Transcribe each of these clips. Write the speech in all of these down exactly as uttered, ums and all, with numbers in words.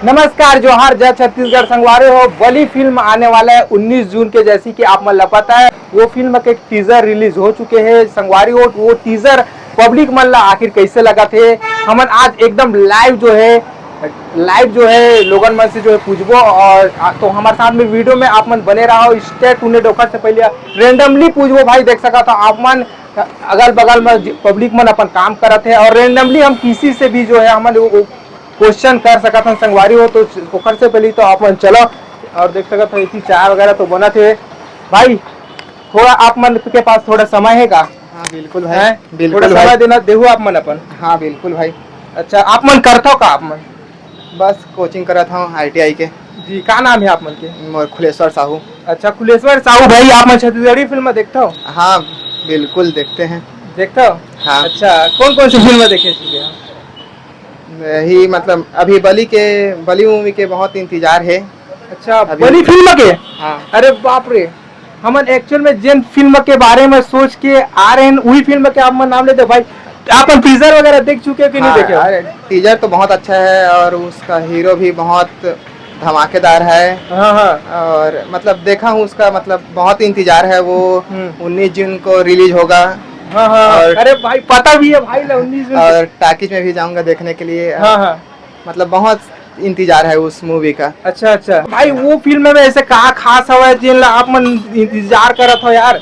नमस्कार, जोहार, जय छत्तीसगढ़। संगवारी हो, बलि फिल्म आने वाला है उन्नीस जून के, जैसी कि आप मन ला पता है, वो फिल्म के टीजर रिलीज हो चुके हैं। संगवारी हो, वो टीजर पब्लिक मन ला आखिर कैसे लगत हे, हमन आज एकदम लाइव जो है, लाइव जो है लोगन मन से जो है पूछबो। और आ, तो हमारे साथ में वीडियो में आप मन बने रहो, स्टे ट्यून्ड। ओखर से पहले रेंडमली पूछबो भाई, देख सकत हो आप मन अगल बगल में पब्लिक मन अपन काम करत है और रेंडमली हम किसी से भी जो है हमन वो क्वेश्चन कर सकत हन संगवारी हो। तो ओखर से पहले तो आप मन चलो और देख सकत हो इसी चाय वगैरह तो बनत है। भाई, थोड़ा आप मन के पास थोड़ा समय है का? हाँ, बिल्कुल भाई। हैं? बिल्कुल थोड़ा भाई। समय देना देहू आप मन अपन। हाँ, बिल्कुल भाई। अच्छा, आप मन करथो का आप मन? बस कोचिंग करत हूँ आईटीआई के। जी, का नाम है आप मन के? मोर खुलेश्वर साहू। अच्छा, खुलेश्वर साहू भाई, आप मन छत्तीसगढ़ी फिल्म देखथो? हाँ, बिल्कुल देखते हैं। देखथो? हाँ। अच्छा, कौन कौन सी फिल्म देखे चुके हैं? यही मतलब अभी बलि के, बलि मूवी के बहुत इंतजार है। अच्छा, अभी बलि फिल्म के? हाँ। अरे बाप रे, हमन एक्चुअल में जिन फिल्म के बारे में सोच के आ रहे हैं, वही फिल्म के आप मन नाम लेते भाई। आप मन टीजर वगैरह देख चुके हो कि नहीं हाँ, देखे हो? अरे, टीजर तो बहुत अच्छा है और उसका हीरो भी बहुत धमाकेदार है। हाँ, हाँ। और मतलब देखा हूँ उसका, मतलब बहुत इंतजार है वो। हम्म। उन्नीस जून को रिलीज होगा। हाँ, हाँ। और अरे भाई, पता भी है भाई ला, उन्नीस जून को। और टाकीज में भी जाऊंगा देखने के लिए। हाँ, हाँ। मतलब बहुत इंतजार है उस मूवी का। अच्छा, अच्छा भाई, वो फिल्म में ऐसे का खास हवा है जिन ला आप मन इंतजार करत हो यार?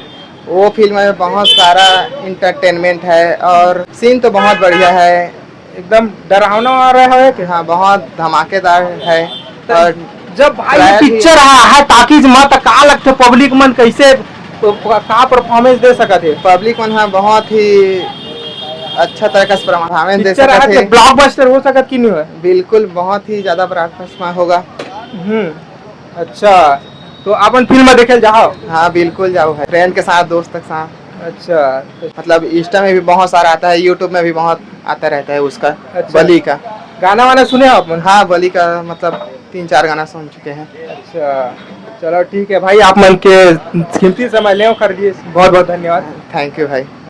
वो फिल्म में बहुत सारा एंटरटेनमेंट है और सीन तो बहुत बढ़िया है। एकदम डरावना आ रहा है कि? हाँ, बहुत धमाकेदार है। तो और जब भाई ये ट्रायल भी पिक्चर आया है टाकीज में, तो का लगता है पब्लिक मन कैसे, का परफॉर्मेंस दे सकत है? पब्लिक मन, हाँ, बहुत ही अच्छा तरह का परफॉर्मेंस दे पिक्चर सकत आया है। तो ब्लॉकबस्टर हो सकत कि नहीं हो? बिल्कुल, बहुत ही ज्यादा ब्लॉकबस्टर होगा। हम्म। अच्छा, तो अपन फिल्म देखे जाओ? हाँ, बिल्कुल जाओ भाई, फ्रेंड के साथ, दोस्त के साथ। अच्छा। मतलब इंस्टा में भी बहुत सारा आता है, यूट्यूब में भी बहुत आता रहता है उसका। अच्छा। बलि का। गाना वाना सुने हो आप मन? हाँ, बलि का मतलब तीन चार गाना सुन चुके हैं। अच्छा, चलो ठीक है भाई, आप मन के कीमती समय ले कर लिए बहुत बहुत धन्यवाद। थैंक यू भाई।